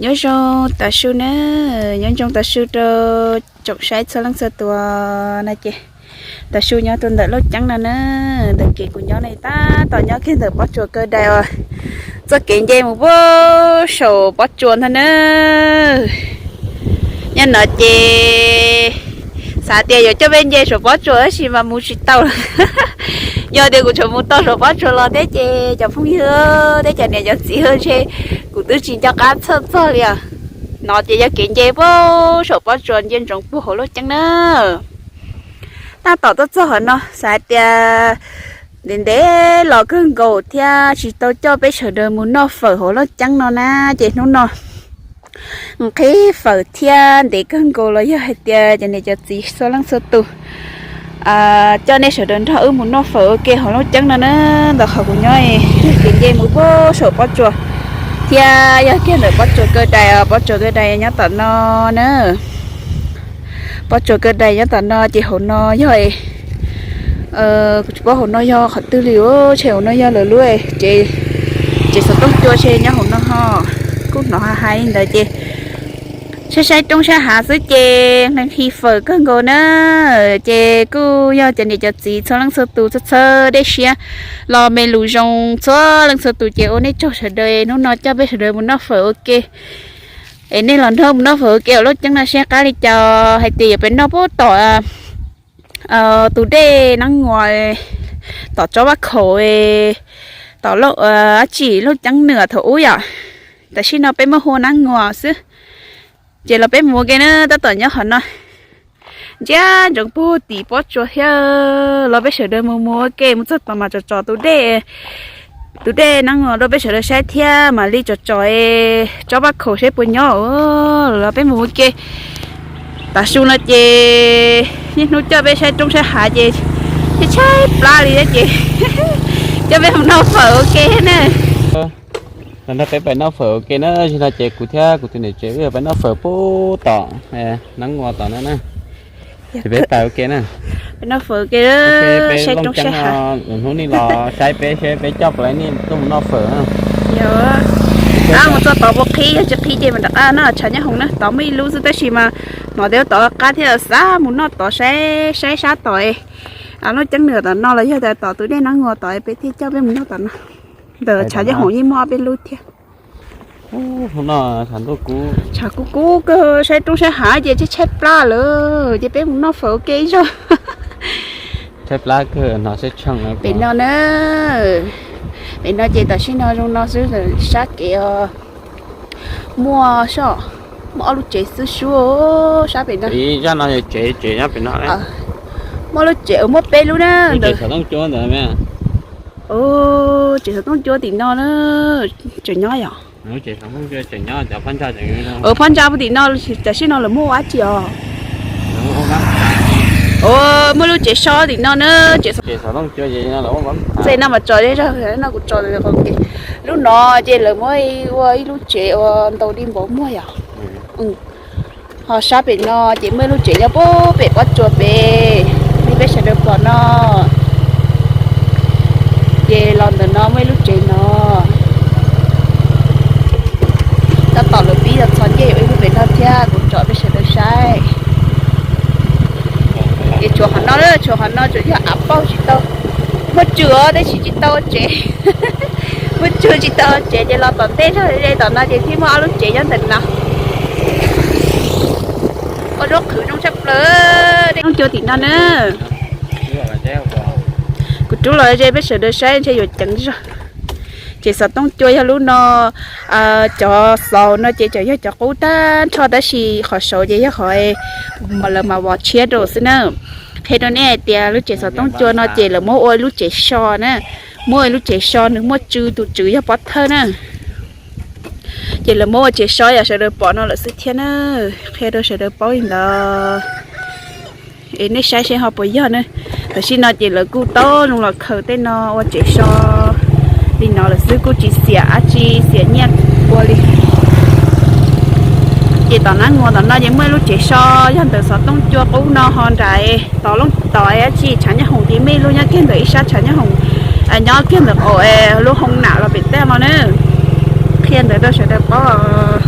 Nyob zoo tav su na, nyob zoo tav su rau tsoom saib txhua leej txhua tus na ces, tav su nyob rau ntawm Looj Ceeb no na, ntawm kev kuv nyob no tab tom nyob kiag ntawm pob tsuas Kaw Dais uas txoj kev nce mus puag saum pob tsuas ntag na. Nyob no ces xav tias yuav coj peb nce saum pob tsuas tab sis mas mus tsis tau lawm. Yog tias kuv tseem mus tau saum pob tsuas los thiab ces cov phooj ywg thiab cov niam cov txiv ntshe kuv twb tsis nco qab txog txog li os. No ces yog kev nce puag saum pob tsuas nce ntsoov puag hauv Looj Ceeb na. Tab tom tuaj txog qhov no xav hais tias ntev ntev los kawg nkaus thiab tsis tau coj peb sawv daws mus noj fawm hauv Looj Ceeb no na, ces hnub no nqhis fawm thiab ntev kawg nkaus los yog hais tias cov niam cov txiv txhua leej txhua tus coj nej sawv daws nrog wb mus noj fawm ua ke hauv Looj Ceeb no na. Ntawm qhov kuv nyob kev nce mus puag saum pob tsuas thiab yog kiag ntawm pob tsuas Kaw Dais, pob tsuas Kaw Dais nyob tom no na. Pob tsuas Kaw Dais nyob tom no ces hauv no yog, kuv tsis paub hauv no yog qhov twg li, ntshe hauv no yog lawv lub tsev, tsev xov tooj cua ntshe nyob hauv no ho. Kuj hnov hais li ntawd ces saib saib roob saib hav xwb ces nqhis fawm kawg nkaus na. Ces kuj yog cov niam cov txiv txhua leej txhua tus txhawb txhawb dej siab los me lus zoo txhua leej txhua tus ces ua nej tsaug sawv daws hnub no coj peb sawv daws mus noj fawm ua ke. Es nej los nrog mus noj fawm ua ke hauv Looj Ceeb no seb qab li cas, hais tias yuav pem noj puag tom tus dej Nab Nuas, tom tsob Vaj Khaum, tom dab tsi Looj Ceeb Nwm thaum ub yom. Tam sim no peb muab hu ua Nab Nuas xwb. Ces los peb mus ua ke na, tab tom nyob qhov no ntsia ntsoov puag tim pob tsuas thiab los peb sawv daws mus mus ua ke mus txog tom mas tsom tsom tus dej, tus dej Nab Nuas rau peb sawv daws saib thiab mam li tsom tsom tsob Vaj Khaum saib puas nyob. Los peb mus ua ke. Tav su no ces niaj hnub coj peb saib roob saib hav ces tshaib tshaib plab li thiab ces coj peb mus noj fawm ua ke thiab na. Los nrog peb pais noj fawm ua ke na, zaum no ces kuv thiab kuv tus niam tsev wb yuav pais noj fawm puag tom Nab Nuas tom no na. Ces peb pais ua ke na. Pais noj fawm ua ke, peb saib Looj Ceeb no, lwm hnub nej los saib peb seb peb coj puas tau nej tuaj mus noj fawm na. Yog, mus txog tod puas qhib, yog tsis qhib ces mam rov qab noj tshav nyob hoom na. Tod muaj ib lub xwb tab sis mas hnov tias tod qab thiab xav mus noj tod saib saib sab tod. Looj Ceeb Nwm tom no los yog tias tom tus dej Nab Nuas tod peb thiaj coj peb mus noj tom no. Ntawm tshav nyob hoom yeej muaj ob peb lub thiab. Tshav kub kub kawg, saib roob saib hav ces tshaib tshaib plab lawm ces peb mus noj fawm ua ke ib zaug. Pem no na, pem no ces tam sim no zoo no xwb, sab kev muaj soj, muaj ob lub tsev xwb sub sab pem no. Muaj lub tsev, muaj peb lub na. Tsev xov tooj cua tim no na, tseem nyob yom. Phab ntsa puag tim no, tam sim no lawv muab ua dab tsi os? Muaj lub tsev so tim no na. Txij no mas tso zog, no kuv tso, lub no ces lawv muab ua ib lub tsev ua ntau li npaum muag yom. Ho sab pem no ces muaj ib lub tsev nyob puag pem pob tsuas pem, li peb sawv daws pom no. Ces los ntawm no muaj ib lub tsev no. Tab tom lawv pib los txhos ncej yuav ib lub pem no thiab, kuv tsom peb sawv daws saib. Ces tshuav qhov no, tshuav qhov no tsuas yog av pauj tsis tau, muaj tswm os tab sis tsis tau tsev. Muaj tswm tsis tau tsev ces los tom ntej zog ze tom no ces thiaj muaj ob lub tsev nyob ntawm no. Ua zaub qhwv zoo tshaj plaws, dej tooj cua tim no na. Kuv rub los ze peb sawv daws saib ntshe yuav ceev zog. Ces xov tooj cua yog lub no, cov xaus no ces tseem yog cov qub tag nrho tab sis qhov saud ces yog qhov lawv mam vov tshiab rau xwb na. Qhia rau nej hais tias lub tsev xov tooj cua no ces lawv muab ua lub tsev so na, muab ua lub tsev so nws muaj tswm, tus tswm yog pov thawj na. Ces lawv muab ua tsev so yam sawv daws pom no lawm xwb thiab na. Qhia rau sawv daws paub li ntawd. Es nej saib seb ho puas yog na. Tam sim no ces lawv kuj tau zoo los khaws tej no ua tsev so li no lawm xwb, kuj tsis xiam dab tsi, xiam nyiaj ua li. Ces tom Nab Nuas tom no ces muaj ib lub tsev so, yog ntawm xov tooj cua qub no ho nram tom Looj tom dab tsi tshav nyob hoom ces muaj ib lub nyob kiag ntawm ib sab tshav nyob hoom, nyob kiag ntawm qaum lub hoo nam los pem tej no na. Qhia ntawd rau sawv daws paub.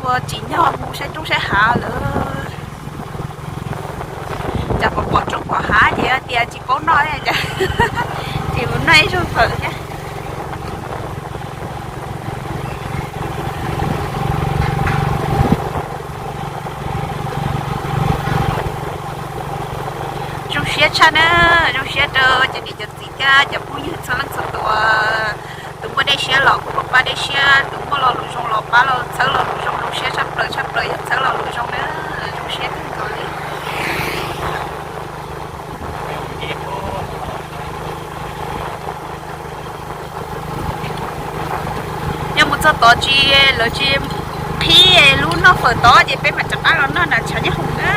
Ua tsis nyog mus saib roob saib hav lawm. Cas pom pom roob pom hav ces tias tsis paub noj li cas, ces mus noj ib zaug fawm thiab. Zoo siab tshaj na, zoo siab rau cov niam cov txiv thiab cov phooj ywg txhua leej txhua tus. Tus muaj dej siab los kuj pab dej siab, tus muaj lo lus zoo los pab los txhawb lo lus zoo, zoo siab tshaj plaws tshaj plaws yog txhawb lo lus zoo na, zoo siab kawg nkaus li. Yog mus txog tod tsis, lawv tsis qhib lub noj fawm tod ces peb mam rov qab los noj na tshav nyob hoom na.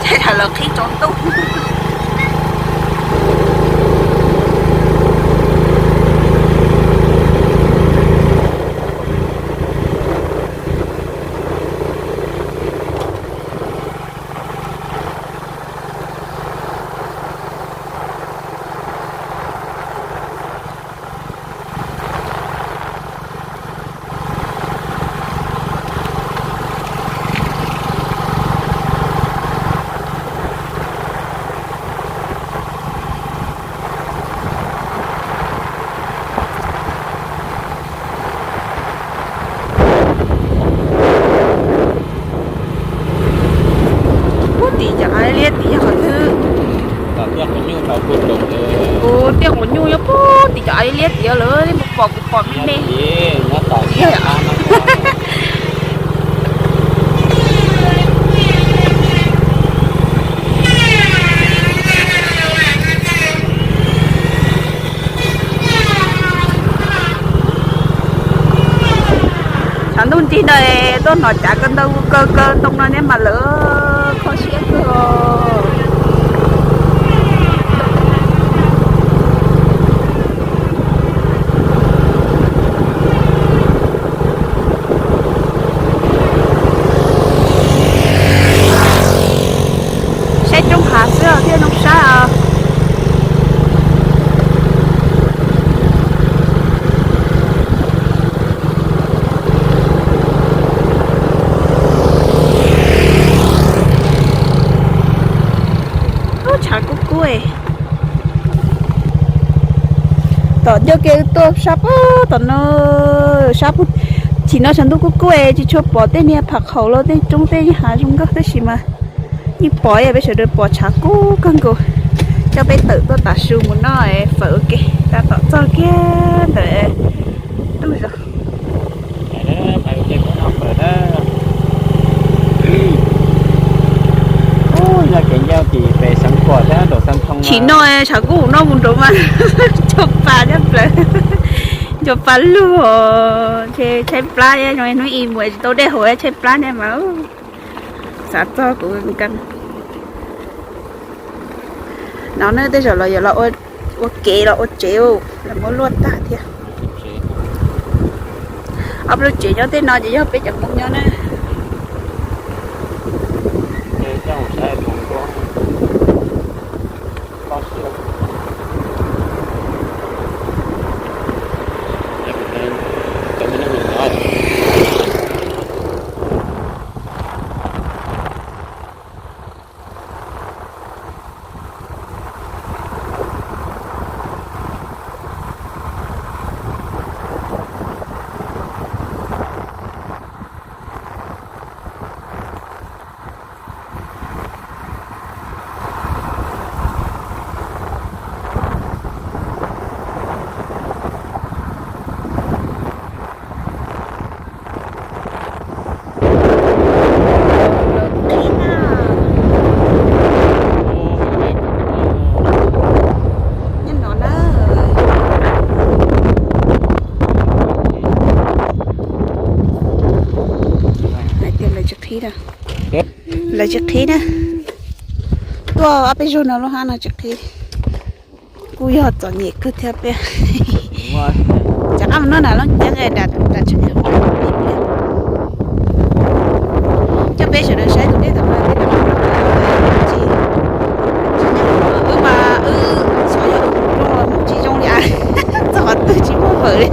Ces tham lawv qhib tsaus ntuj. Puag tim cov av liab tim yog qhov twg? Kuv tiaj quav nyuj nyob puag tim cov av liab tim lawm, nej puas pom? Kuv pom me me. Tshav ntuj nrig ntawd tuaj hnov cav kaw ntawv kaw kaw ntoo no ne mas lawv kho siab kawg. Saib roob hav xwb os thiaj zoo saib os. Ub, tshav kub kub. Tom ncauj ke tuaj sab puag tom no, sab puag, chim no tshav ntuj kub kub tsis tshua pom tej niag pham qhaum los tej roob tej hav zoo nkauj tab sis mas yeej pom, peb sawv daws pom tshav kub kawg nkaus. Coj peb tawm tuaj tav su mus noj fawm ua ke, tab tom txog kiag ntawm ntuj zos. Chim no tshav kub no mus nraud mas ncho pa nyob plaws, ncho pa lug os, tshaib plab, hnub i mus tsis tau dej haus tshaib plab ne mas. Xav txog kuv no na tej zaum los yuav los ua kev los ua tsev, los muab luaj tag thiab. Ob lub tsev nyob tej no ces yog peb cov Hmoob nyob na. Hais tias lawv tsis qhib, lawv tsis qhib na. Tuaj ob peb zaug no lub hab no tsis qhib. Kuj yog txom nyem kawg thiab peb. Cov qab mus noj na loj ceeb, coj peb sawv daws saib tus dej tom no, wb mas wb xyov yog tus zoo los mus tsis zoo li, txog qhov twg tsis muaj fawm li.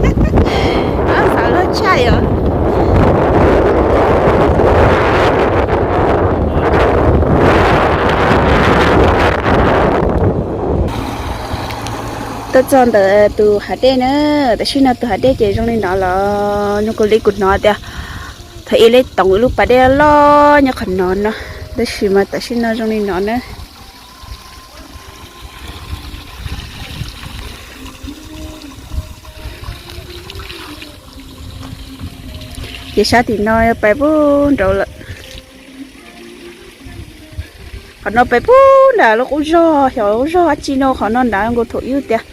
Tuaj txog ntawm tus hav dej na, tam sim no tus hav dej ces zoo li no los zoo kawg li. Kuv hnov tias thaum ub lawv toom ib lub pas dej loj nyob qhov no no, tab sis mas tam sim no zoo li no na. Ces sab tim no pais puag nraud lawm. Qhov no pais puag nram lub qub zog, xyov lub zog dab tsi no, qhov no nrad nkaus thaum ub tias.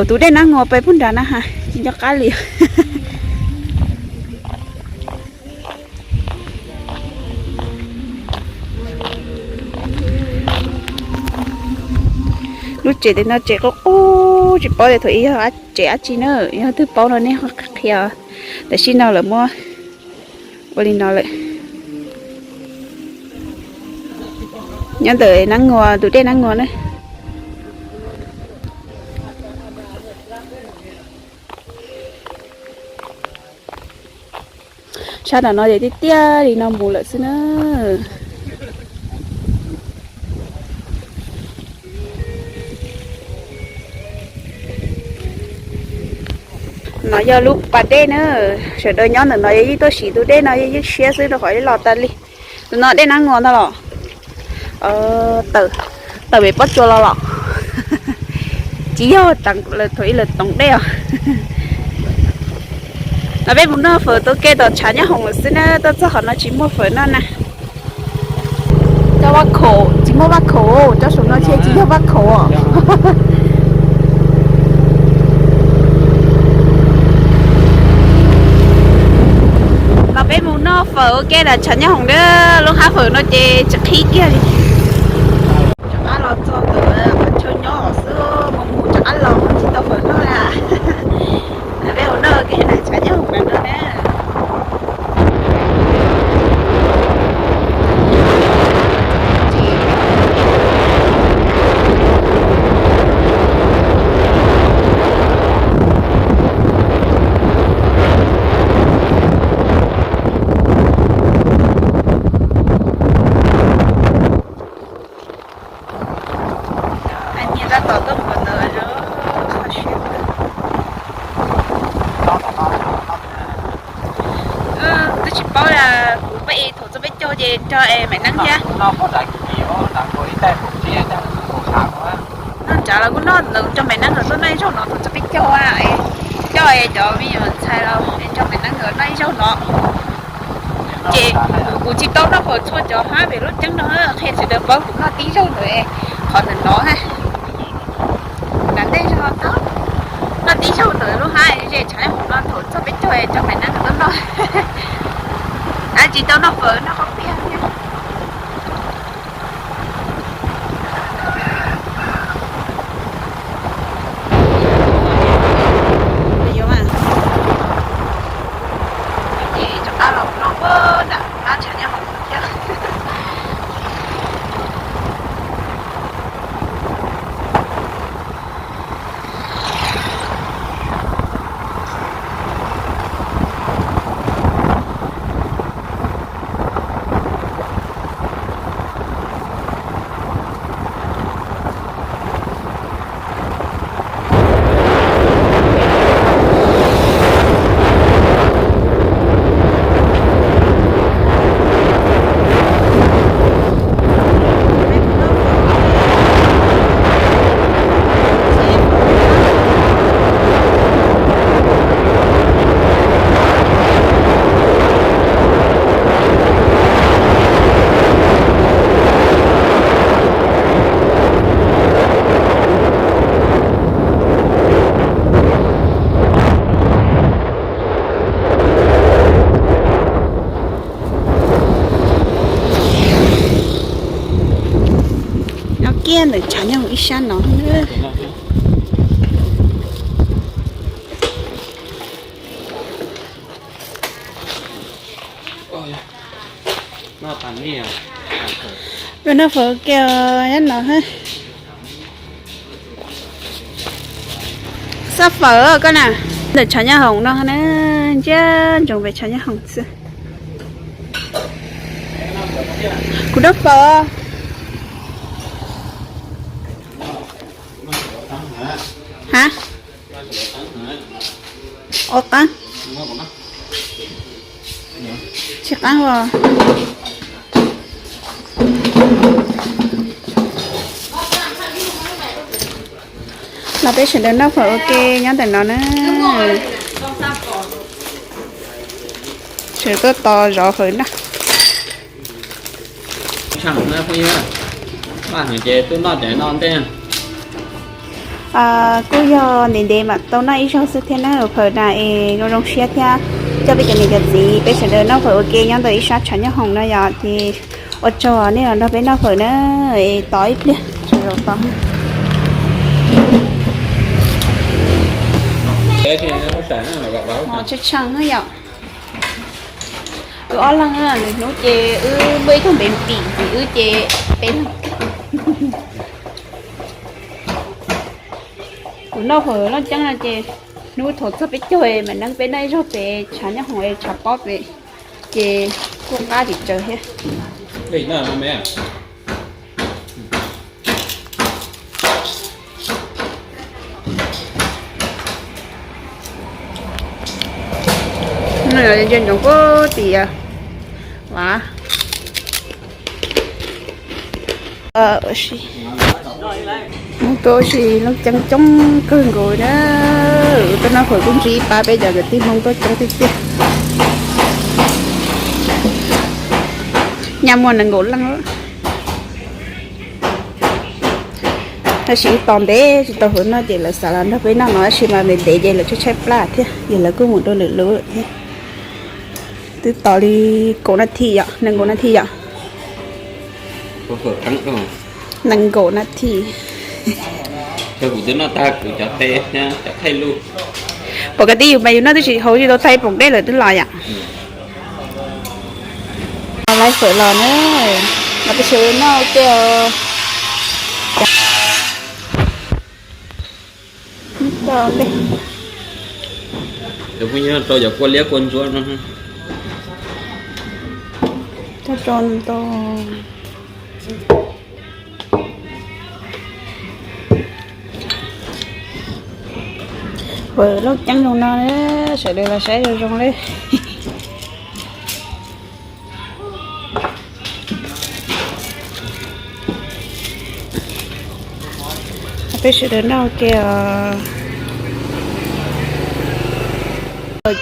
Tus dej Nab Nuas pais puag nrad na ha, tsis nco qab li. Lub tsev tim no tsev qub qub, tsis paub tias thaum ub yog tsev dab tsi na, yog twg paub no nej qhia. Tam sim no lawv muab ua li no lawm. Nyob ntawm Nab Nuas, tus dej Nab Nuas na. Sab nram no ces tiaj tiaj li no mus lawm xwb na. No yog lub pas dej na, sawv daws nyob ntawm no yog yeej tuaj siv tus dej no yeej siab xwb rau qhov ib los tas li. Tus no dej Nab Nuas ntag los? Tawm pem pob tsuas los los? Tsis yog, lawv thaum ub lawv toom dej os. No peb mus noj fawm tau ke tom tshav nyob hoom lawm xwb na, tuaj txog qhov no tsis muaj fawm noj na. Cov vaj khaum, tsis muaj vaj khaum, cov saum no thiaj tsis yog vaj khaum. Los peb mus noj fawm ua ke tom tshav nyob hoom na, lub hab fawm no ces tsis qhib kiag li. Rov qab los txog ntawm qhov chaw nyob xwb, mus mus rov qab los tsis tau fawm noj li. Peb mus noj ua ke tom tshav nyob hoom na. Nyias tab tom tuaj mus ntawd, qhov siab kawg. Twb tsis paub, kuv peb thaum txog peb caug ces nrog es Maiv Neeb thiab. Noj tsav los kuj noj ntawd nrog Maiv Neeb nkawd tuaj noj ib zaug no thaum txog peb caug, coj cov me nyuam ntxhais los nrog Maiv Neeb nkawd noj ib zaug no. Ces kuv tsis tau noj fawm txhua cov hab pem lub ceeb no, qhia sawv daws paub kuv noj tib zaug ntawd, qhov ntawm no. Nram ntej zog tau, noj tib zaug ntawd lub hab ze tshav nyob hoom no thaum txog peb caug nrog Maiv Neeb nkawd tuaj noj. Dab tsis tau noj fawm noj qhov piag thiab. Ces rov qab los noj nram qab tshav nyob hoom thiab. Nyob kiag ntawm tshav nyob ib sab no. Peb noj fawm ke nyob no. Xab fawm koj na. Ntawm tshav nyob hoom no na, ntsiab ntsoov pem tshav nyob hoom xwb. Kuv noj fawm. Ha, ua qaab, tsis qaab os. Los peb sawv daws noj fawm ua ke nyob ntawm no na. Sawv tuaj tos zov fawm noj. Kuj yog ntev ntev mam tau noj ib zaug xwb thiab na, fawm na es zoo zoo siab thiab. Coj peb cov niam cov txiv peb sawv daws noj fawm ua ke nyob ntawm ib sab tshav nyob hoom no yom, ces ua tsaug nej los nrog peb noj fawm na. Es tos ib pliag, tsis zaum tos. Tshee tshee yom. Wb ob leeg, lwm hnub ces wb muaj ib tug npe tim tim wb ces peb leeg. Kuv noj fawm Looj Ceeb no ces hnub thaum txog peb caug mam neeb peb noj ib zaug pem tshav nyob hoom es tshav pob pem, ces kuj qab tsis tsawg thiab. Ntsoov kub tias, a, mus tuaj ua si Looj Ceeb coob kawg nkaus na. Tuaj noj fawm kuj ntsib pab peb cov kwv tij Hmoob tuaj coob tiag tiag. Nyaj muaj nees nkaum leej. Tab sis tos ntev tsis tau fawm noj ces lawv xav los nrog peb noj no, tab sis mas ntev ntev ces lawv tshaib tshaib plab thiab, ces lawv kuj mus dua lwm lub lawm thiab. Twb tos li kaum nas this yom, nees nkaum nas this yom. Nees nkaum nas this. Pom kwv tij yus mas yus noj twb tsis hauv tsis tau thaij poom dej lawm twb los yom. Lawv fawm los na, los peb sawv daws noj ua ke os. Rau cov kua liab kua ntsuab no. Fawm Looj Ceeb zoo no, sawv daws los saib zoo zoo li. Peb sawv daws noj ua ke os.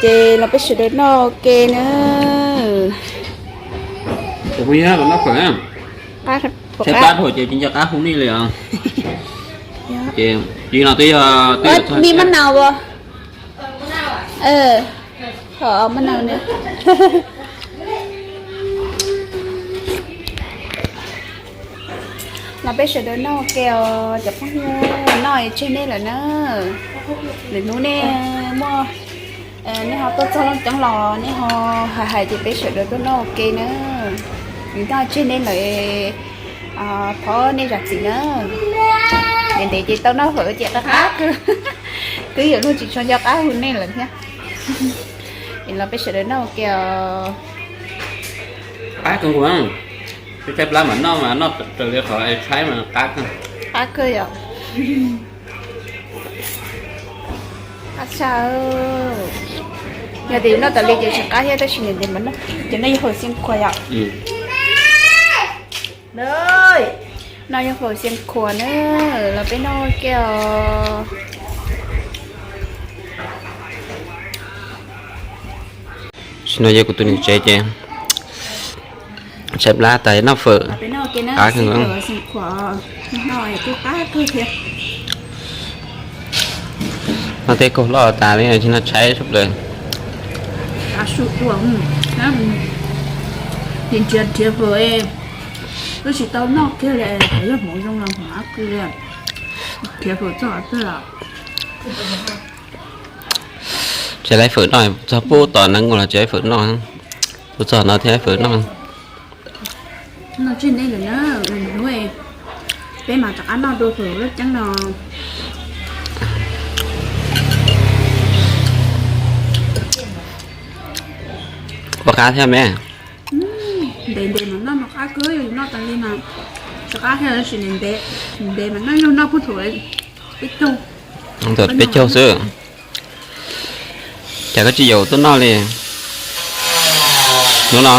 Ces los peb sawv daws noj ua ke na. Tshaib plab dhau ces tsis nco qab hu nej li os. Ces no twb yog, twb yog mi maj nau as. Qhov maj nau na. Los peb sawv daws noj ua ke os cov phooj ywg, noj tseg nej lawm na. Lwm hnub nej muaj, nej ho tuaj txog Looj Ceeb los nej ho hais hais ces peb sawv daws tuaj noj ua ke na. Nws noj tseg nej lawm, thov nej zam txim na. Ntev ntev ces tau noj fawm ces qab qab kawg. Twb yuav luag tsis tshua nco qab hu nej lawm thiab. Es los peb sawv daws noj ua ke os. Qab kawg nkaus. Tshaib plab mas noj mas noj raws li qhov tshaib mas qab kawg. Qab kawg yom. Qab tshaj. Yog tias yus noj tas li ces tsis qab thiab, tab sis ntev ntev mas noj ces noj yog fawm xeev khuam yom. Noj yog fawm xeev khuam na, los peb noj ua ke os. Sim no yog kuv tus niam tsev ces tshaib plab tas noj fawm qab kawg. Noj tej kaug loj tas li no tshaib sab plaws. Nrhiav fawm, twb tsis tau noj kiag li, yog hmoov zoo los hmoov ab kw li. Nrhiav fawm txog twg los. Tsis laib fawm noj, txog pub tom nees nkaum los tsis laib fawm noj, txog no thiaj laib fawm noj. Noj tseg nej lawm na, hnub peb mas rov qab noj dua fawm Looj Ceeb no. Ua qab thiab me. Ntev ntev mas noj mas qab kawg, yog noj tas li mas tsis qab thiab, tab sis ntev ntev mas noj, yog noj puag thaum ib tug. Ntawm peb caug xwb. Cas koj tsis yaum tuaj noj li? Hnub no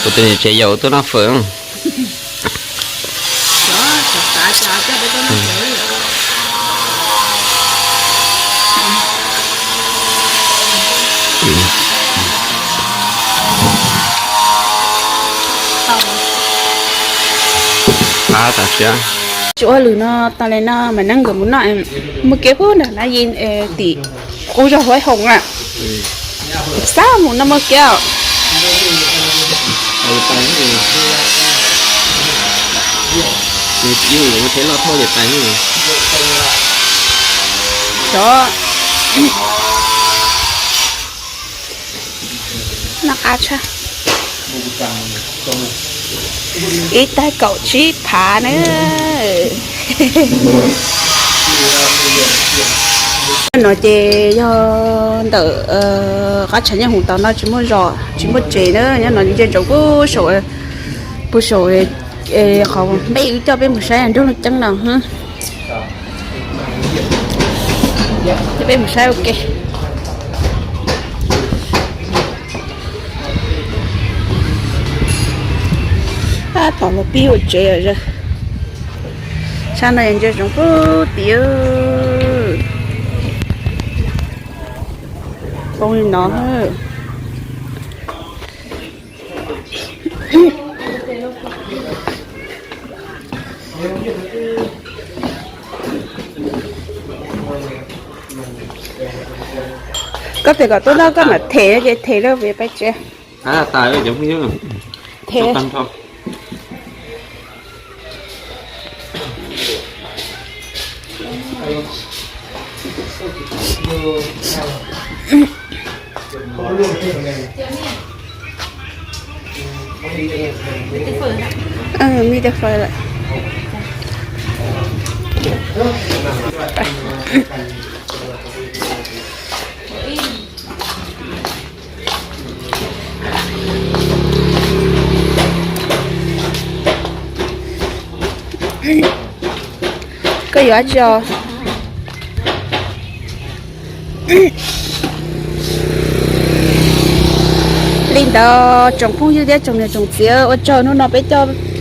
kuv tus niam tsev yaum tuaj noj fawm. Tsis ua lwm no tas li no mas neeb nkawd mus noj, muaj kev pub nram na yi tim qub zog huab hoom na. Xab mus no muaj kev. Noj qab tshaj. Ib tais kaum tsib phav na. No ces yog ntawm qhov tshav nyob hoom tod no tsis muaj zos tsis muaj tsev na, nyob no ntsia ntsoov puag saum, puag saum qhov npej wb coj peb mus saib nroog Looj Ceeb no. Coj peb mus saib ua ke. Tom los pib ua tsev. Sab no yog ntsia zoov puag tim poob li no. Koj tias kom tuaj noj koj mam them ces them lawm vim peb tsev. Them. Koj yuav dab tsi os? Li ntawd tsoom phooj ywg thiab tsoom niam tsoom txiv, ua tsaug hnub no peb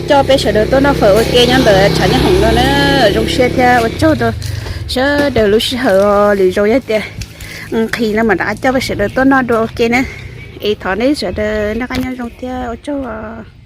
coj peb sawv daws tuaj noj fawm ua ke nyob ntawm tshav nyob hoom no na. Zoo siab thiab ua tsaug rau sawv daws lub sij hawm. Lwm zaus yog tias nqhis no mam rov qab coj peb sawv daws tuaj noj dua ua ke na. Es thov nej sawv daws noj qab nyob zoo thiab ua tsaug os.